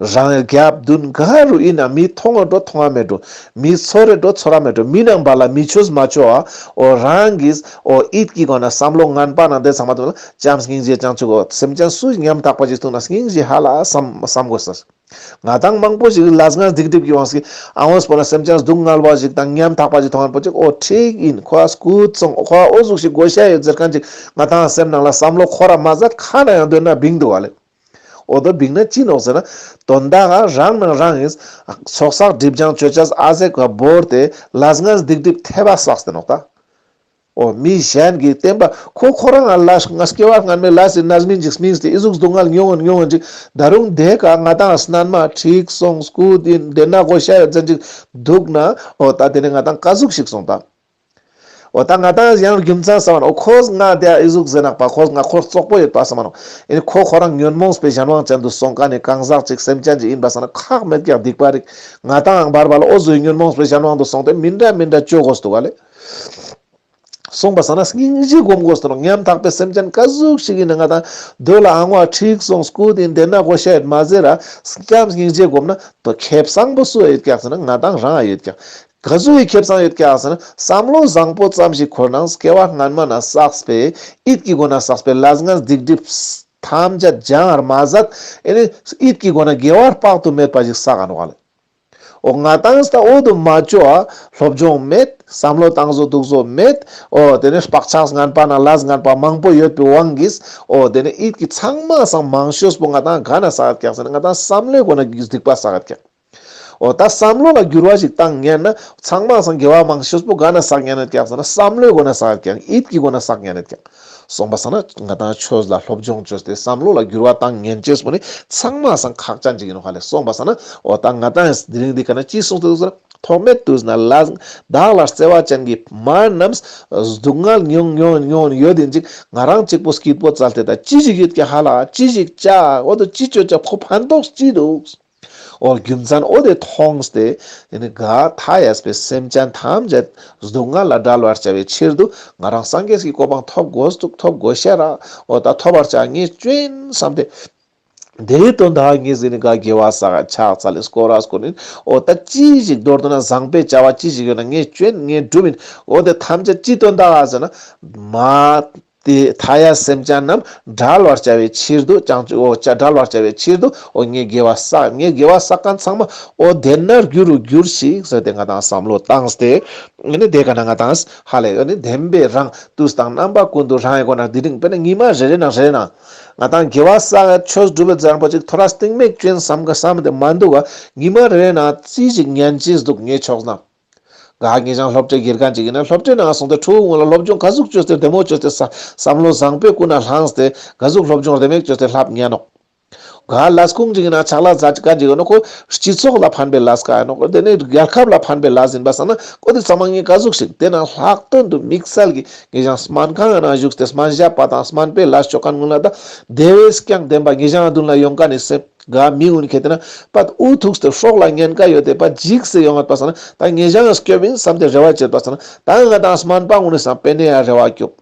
རང་རྒྱབ་མདུན་ག་རུ་ཡིན་ན་མི་མཐོང་བ་འགྲོ་མཐོང་བ་མེད་འགྲོ། མི་ཚོར་རེ་འགྲོ་ཚོར་བ་མེད་འགྲོ། མི་རྣམས་པ་ལ་མི་ཆོས་མ་ཆོ་བ། འོ་རང་གིས་འོ་ཡིད་ཀྱི་སྒོ་ན་བསམ་བློ་ངན་པ་ནང་དེ་ཚང་མ་དུ་ལ་བྱམས་སྙིང་རྗེ་བྱང་ཆུབ་འོ་སེམས་ཅན་སུ་ཉམ་ཐག་པ་ཞིག་ཐུག་ན་སྙིང་རྗེ་ཧ་ལ་བསམ་བསམ་དགོས་ས། ང་ཏང་མང་པོ་ཞིག་ལས་ངན་སྡིག་སྒྲིབ་ཀྱི་དབང་གིས་ཨ་བོ་སྤོ་ན་སེམས་ཅན་སྡུག་བསྔལ་བ་ཞིག་དང་ཉམ་ཐག་པ་ཞིག་མཐོང་ཁན་པོ་ཅིག་འོ་འགྲིག་ཡིན་ཁོ་ཨ་སྐུ་གསུང་ཁོ་ཨ་འོ་ཟུག་ཞིག་དགོས་ཤ་ཡོད་ཟེར་ཁན་ཅིག་ང་ཏང་སེམས་ནང་ལ་བསམ་བློ་འཁོར་ར་མ་ཟད་ཁ་ན་ཡང་འདོན་ན་བིང་འདུག་བ་ལེ། འོ་དོ་བིང་ན་ཅི་ནོག་ཟེར་ན་དོན་དག་ག་རང་ནང་རང་ཡིན་ཚོགས་བསགས་སྒྲིབ་སྦྱང་ཅོ་ཅེས་ཨ་ཟེ་ག་བོར་ཏེ་ལས་ངན་སྡིག་སྒྲིབ་ཐེབས་པ་བསགས་ཏེ་ནོག་ད། འོ་མི་གཞན་གྱི་བསྟན་པ་ཁོ་ཁོ་རང་ང་ལ་ང་སྐྱེ་བ་སྔན་མའི་ལས་སི་རྣམ་སྨིན་ཅིག་སྨིན་ཏེ་ཨི་ཟུག་སྡུག་བསྔལ་མྱོང་ངན་མྱོང་ངན་ཅིག་ད་རུང་དེ་ཀ་ང་ཏང་སྣན་མ་འགྲིག་སོང་སྐུ་དེ་འདྲེ་ན་དགོས་ཤ་ཡོད་ཙན་ཅིག་འདུག་ན་འོ་ད་དེ་ནི་ང་ཏང་ཀ་ཟུག་ཞིག་སོང་ད། འོ་ད་ང་ཏང་ཡང་རྒྱུ་མཚན་སམ་མ་ནོག་འོ་ཁོ་ང་དེ་ཨི་ཟུག་ཟེར་ནག་པ་ཁོ་ང་ཁོ་རྩོག་པོ་ཡོད་པ་སམ་མ་ནོག་ཨེ་ཁོ་ཁོ་རང་ཉོན་མོངས་པའི་གཞན་དབང་ཅན་དུ་སོང་ཀ་ནི་གང་ཟག་ཅིག་སེམས་ཅན་ཅིག་ཡིན་པ་སམ་ན་ཁག་མེད་ཀྱག་སྡིག་པ་རིག་ང་ཏང་ཡང་བར་བར་ལ་འོ་ཟུག་ཉོན་མོངས་པའི་གཞན་དབང་དུ་སོང་སྟེ་མི་འདྲ་མི་འདྲ་ཅོ་དགོས་འདུག་ག་ལེ། སོང་པ་སང་ན་སྙིང་རྗེ་སྒོམ་དགོས་ཏེ་ནོག་ཉམ་ཐག་པའི་སེམས་ཅན་ཀ་ཟུག་ཞིག་ཡིན་ན་ང་ཏང་དོ་ལ་ཨང་བ་འགྲིག་སོང་སྐུ་དེ་འདྲེ་ན་དགོས་ཤ་ཡོད་མ་ཟེར་ར་སྐྱབས་སྙིང་རྗེ་སྒོམ་ན་དོ་ཁེ་བཟང་པོ་སུ་ཡོད་ཀྱག་ཟེར་ན་ང་ཏང་རང་ཡོད་ཀྱག་ཀ་ཟུག་གི་ཁེ་བཟང་ཡོད་ཀྱག་ཟེར་ན་བསམ་བློ་བཟང་པོ་ཙམ་ཞིག་འཁོར་ནང་སྐྱེ་བ་སྔན་མ་ན་བསགས་པའི་ཡིད་ཀྱི་སྒོ་ན་བསགས་པའི་ལས་ངན་སྡིག་སྒྲིབ་ཐམས་ཅད་སྦྱང་བར་མ་ཟད་ཨེ་ནི་ཡིད་ཀྱི་སྒོ་ན་དགེ་བ་དཔག་ཏུ་མེད་པ་ཞིག་བསགས་ག་ནོག་ལེ། འོ་ང་ཏང་ད་འོ་དུ་མ་ཅོ་ཨ་སློབ་སྦྱོང་མེད་བསམ་བློ་བཏང་བཟོ་འདུག་བཟོ་མེད། འོ་དེ་ནས་བག་ཆགས་ངན་པ་ན་ལས་ངན་པ་མང་པོ་ཡོད་པའི་དབང་གིས་འོ་དེ་ནས་ཡིད་ཀྱི་ཚང་མ་སང་མང་ཤོས་པོ་ང་ཏང་ག་ན་བསགས་ཀྱག་ཟེར་ན་ང་ཏང་བསམ་བློའི་སྒོ་ན་སྡིག་པ་བསགས་ཀྱག་འོ་ད་བསམ་བློ་ལ་འགྱུར་བ་ཞིག་བཏང་ཉན་ན་ཚང་མ་སང་དགེ་བ་མང་ཤོས་པོ་ག་ན་བསགས་ཉན་ཡོད་ཀྱག་ཟེར་ན་བསམ་བློའི་སྒོ་ན་བསགས་ཀྱག་ཡིད་ཀྱི་སྒོ་ན་བསགས་ཉན་ཡོད་ཀྱག་སོང་པ་སང་ན་ང་ཏང་ཆོས་ལ་སློབ་སྦྱོང་བཅོས་ཏེ་བསམ་བློ་ལ་འགྱུར་བ་བཏང་ཉན་ཅེས་པོ་ནི་ཚང་མ་སང་ཁག་ཅན་ཅིག་ཡིན་ནོག་ཧ་ལེ། སོང་པ་སང་ན་འོ་ད་ང་ཏང་དེ་རིང་འདི་ཀ་ན་ཅི་གསུངས་ཏེ་འདུག་ཟེར་ན་ཐོག་མེད་དུས་ན་ལས་བདག་ལ་བརྩེ་བ་ཅན་གྱི་མ་རྣམས་སྡུག་བསྔལ་མྱོང་མྱོང་མྱོང་ཡོད་དེ་ཅིག་ང་རང་གཅིག་པོ་སྐྱིད་པོ་བཙལ་ཏེ་ད་ཅི་ཞིག་ཡོད་ཀྱག་ཧ་ལ་ཅི་ཞིག་བྱ་འོ་དོ་ཅི་ཅོ་ཅ་ཁོ་ཕན་ཐོགས་ཅི་འདུག་འོ་རྒྱུ་མཚན་འོ་དེ་མཐོང་སྟེ་ཨེ་ནི་ག་མཐའ་ཡས་པའི་སེམས་ཅན་ཐམས་ཅད་སྡུག་བསྔལ་ལ་བསྒྲལ་བར་བྱ་བའི་ཕྱིར་དུ་ང་རང་སངས་རྒྱས་ཀྱི་གོ་འཕང་ཐོབ་དགོས་འདུག་ཐོབ་དགོས་ཤ་ར་འོ་ད་ཐོབ་པར་བྱ་ངས་བཅོ་ཡིན་བསམ་སྟེ། དེའི་དོན་དག་ངས་ཟིན་ནི་ག་དགེ་བ་བསགས་ཕྱག་འཚལ་ལེ་སྐོར་ར་སྐོར་ཡིན། འོ་ད་ཅི་ཞིག་མདོར་བསྡུ་ན་བཟང་པོའི་བྱ་བ་ཅི་ཞིག་ཡོད་ན་ངས་བཅོ་ཡིན་ངས་སྒྲུབ་ཡིན། འོ་དེ་ཐམས་ཅད་ཅི་དོན་དག་ག་ཟེར་ན་མ། དེ་མཐའ་ཡས་སེམས་ཅན་རྣམས་བསྒྲལ་བར་བྱ་བའི་ཕྱིར་དུ་བྱང་ཆུབ་འོ་བྱ་བསྒྲལ་བར་བྱ་བའི་ཕྱིར་དུ་འོ་ངས་དགེ་བ་བསགས་ངས་དགེ་བ་བསགས་མཁན་ཚང་མ་འོ་དེ་ནར་འགྱུར་རུ་འགྱུར་ཞིག་ཟེར་ཏེ་ང་ཏང་བསམ་བློ་བཏང་སྟེ་ཨེ་ནི་དེ་ཀ་ན་ང་ཏང་ཧ་ལས་ཨེ་ནི་བདེན་པའི་རང་དུས་དང་རྣམ་པ་ཀུན་ཏུ་རང་གི་སྒོ་ན་དེ་རིང་དཔེར་ན་ཉི་མ་རེ་རེ་ནང་རེ་རེ་ནང་ང་ཏང་དགེ་བ་བསགས་ཆོས་སྒྲུབ་པའི་བཟང་པོ་ཅིག་ཐོ་རས་སྟིང་མེད་བཅོ་ཡིན་བསམ་ག་བསམ་དེ་མ་འདུག་ག་ཉི་མ་རེ་རེ་ནང་ཅི་ཞིག་ཉན་ཅེས་འདུག་ངས་ཆོག་ན། ག་ངེ་ཅང་སློབ་གྲྭའི་དགེ་རྒན་ཅིག་ཡིན་ན་སློབ་གྲྭའི་ནང་སོང་སྟེ་ཕྲུ་གུ་ངུ་ལ་སློབ་སྦྱོང་ག་ཟུག་བཅོས་ཏེ་བདེ་མོ་བཅོས་ཏེ་ས་བསམ་བློ་བཟང་པོའི་ཀུན་ནས་བླངས་ཏེ་ག་ཟུག་སློབ་སྦྱོང་བདེ་མོ་བཅོས་ཏེ་ལྷབ་ཉན་ནོག་ག་ལས་ཁུངས་ཅིག་ཡིན་ན་ཕྱག་ལས་མཛད་ཅིག་ག་ཅིག་ཡིན་ན་ཁོ་སྤྱི་ཚོགས་ལ་ཕན་པའི་ལས་ཀ་ཡིན་ནོག་དེ་ནས་རྒྱལ་ཁབ་ལ་ཕན་པའི་ལས་ཡིན་པ་སང་ན་ཁོ་དེ་ཚང་མ་ངས་ག་ཟུག་ཞིག་དེ་ན་ལྷག་དོན་དུ་དམིགས་བསལ་གྱི་ངེ་ཅང་སྨན་ཁང་ཡིན་ན་བཞུགས་ཏེ་སྨན་ཞབས་པ་དང་སྨན་པའི་ལས་བཅོ་མཁན་ངུ་ལ་ད་དེ་བས་ཀྱང་བདེན་པ་ངེ་ཅང་མདུན་ལ་ཡོང་མཁན་ནི་སེམས། ག་མི་ཀུན་ཁེ་ཏེ་ན་པད་འུ་ཐུག་སྟེ་སྲོག་ལ་ཉེན་ཁ་ཡོད་དེ་པད་འཇིགས་སེ་ཡོང་ངད་པ་སང་ན་ད་ངེ་ཅང་སྐྱོབ་ཡིན་བསམ་སྟེ་རེ་བ་བྱེད་པ་སང་ན་ད་ང་དང་སྨན་པ་ཀུན་ནི་སང་པེ་ནེ་ཡ་རེ་བ་སྐྱོབ།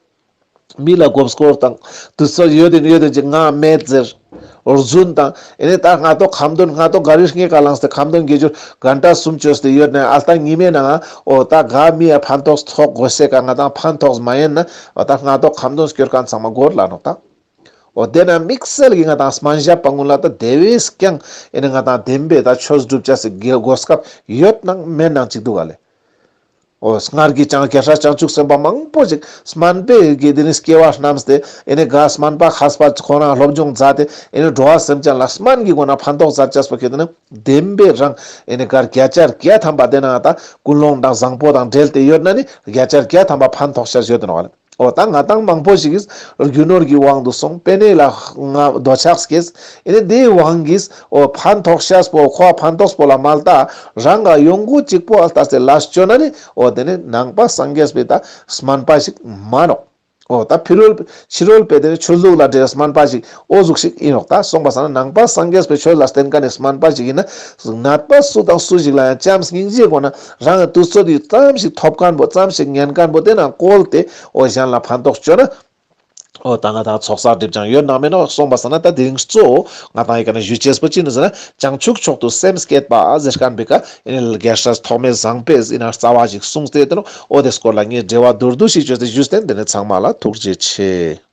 མི་ལ་མགོ་སྐོར་དང་དུས་ཚོད་ཡོད་དེ་ཡོད་དེ་ཅིག་ང་མེད་ཟེར་རྫུན་དང་ཨེ་ནེ་ད་ང་ཏོ་ཁ་འདོན་ང་ཏོ་ག་རི་སྔས་ཀ་ལངས་ཏེ་ཁ་འདོན་དགེ་སྦྱོར་གན་ཏ་གསུམ་བཅོས་ཏེ་ཡོད་ནས་ཨ་ལྟ་ཉི་མའི་ནང་འོ་ད་ག་མི་ཡ་ཕན་ཐོགས་ཐོགས་དགོས་སེ་ཀ་ང་དང་ཕན་ཐོགས་མ་ཡིན་ན་འོ་ད་ང་ཏོ་ཁ་འདོན་སྐྱོར་མཁན་ཚང་མ་སྒོར་ལ་ནོག་ད། འོ་དེ་ན་དམིགས་བསལ་གྱི་ང་དང་སྨན་ཞབས་པ་ཀུན་ལ་ད་དེ་བས་ཀྱང་ཨེ་ནི་ང་དང་བདེན་པའི་ད་ཆོས་སྒྲུབ་ཅེས་སི་གོ་སྐབས་ཡོད་ནང་མེད་ནང་ཅིག་འདུག་ག་ལེ། འོ་སྔར་གྱི་ཅང་རྒྱལ་སྲས་བྱང་ཆུབ་སེམས་དཔའ་མང་པོ་ཞིག་སྨན་པའི་གི་དེ་ནི་སྐྱེ་བ་བསྣམས་ཏེ་ཨེ་ནི་ག་སྨན་པ་མཁས་པ་ཁོ་རང་སློབ་སྦྱོང་མཛད་དེ་ཨེ་ནི་འགྲོ་བ་སེམས་ཅན་ལ་སྨན་གྱི་སྒོ་ནས་ཕན་ཐོགས་མཛད་ཅེས་པོ་ཁྱེད་དེ་ནི་བདེན་པའི་རང་ཨེ་ནི་ག་བརྒྱ་ཆ་བརྒྱ་ཐམ་པ་དེ་ན་ད་ཀུན་སློང་དང་བཟང་པོ་དང་འབྲེལ་ཏེ་ཡོད་ན་ནི་བརྒྱ་ཆ་བརྒྱ་ཐམ་པ་ཕན་ཐོགས་ཤེས་ཡོད་དེ་ནོག་ལེ། འོ་ད་ང་དང་མང་པོ་ཞིག་གིས་རྒྱུ་ནོར་གྱི་དབང་དུ་སོང་པེ་ནེ་ལ་ང་འདོད་ཆགས་སྐྱེས། ཨེ་ནི་དེའི་དབང་གིས་འོ་ཕན་ཐོགས་ཤེས་པོ་ཁོ་ཕན་ཐོགས་པོ་ལ་མ་ལྟ་རང་ག་ཡོང་སྒོ་གཅིག་པོ་ཨ་ལྟ་སྟེ་ལ་སྤྱོད་ན་ནི་འོ་དེ་ནི་ནང་པ་སངས་རྒྱས་པའི་ད་སྨན་པ་ཞིག་མ་ནོག། འོ་ད་ཕྱི་རོལ་ཕྱི་རོལ་པའི་དེ་ནི་ཆོས་ལུགས་ལ་འབྲེལ་སྨན་པ་ཞིག་འོ་ཟུག་ཞིག་ཡིན་ནོག། ད་སོང་པ་སང་ན་ནང་པ་སངས་རྒྱས་པའི་ཆོས་ལ་བརྟེན་མཁན་ནི་སྨན་པ་ཞིག་ཡིན་ན་ནད་པ་སུ་དང་སུ་ཞིག་ལ་ཡང་བྱམས་སྙིང་རྗེའི་སྒོ་ནས་རང་གི་དུས་ཚོད་ཡོད་ཙམ་ཞིག་ཐོབ་མཁན་པོ་ཙམ་ཞིག་ཉན་མཁན་པོ་དེ་ན་བཀོལ་ཏེ་འོ་གཞན་ལ་ཕན་ཐོགས་བཅོ་ན། འོ་ད་ང་དང་ཚོགས་བསགས་སྒྲིབ་སྦྱང་ཡོད་ན་མེད་ན་སོང་པ་སང་ན་ད་དེ་རིང་གཙོ་བོ་ང་དང་ཡི་ག་ནས་ཞུ་ཅེས་པོ་ཅི་ནི་ཟེར་ན་བྱང་ཆུབ་མཆོག་ཏུ་སེམས་བསྐྱེད་པ་ཟེར་མཁན་པའི་ཀ་ཨེ་ནི་རྒྱལ་སྲས་ཐོགས་མེད་བཟང་པོས་ཨེ་ནི་རྩ་བ་ཞིག་གསུངས་ཏེ་དེ་ནོ། འོ་དེ་སྐོར་ལ་ངས་འགྲེལ་བ་མདོར་བསྡུས་ཤིག་བཅོས་ཏེ་ཞུས་ཏེ་དེ་ནས་ཚང་མ་ལ་ཐུགས་རྗེ་ཆེ།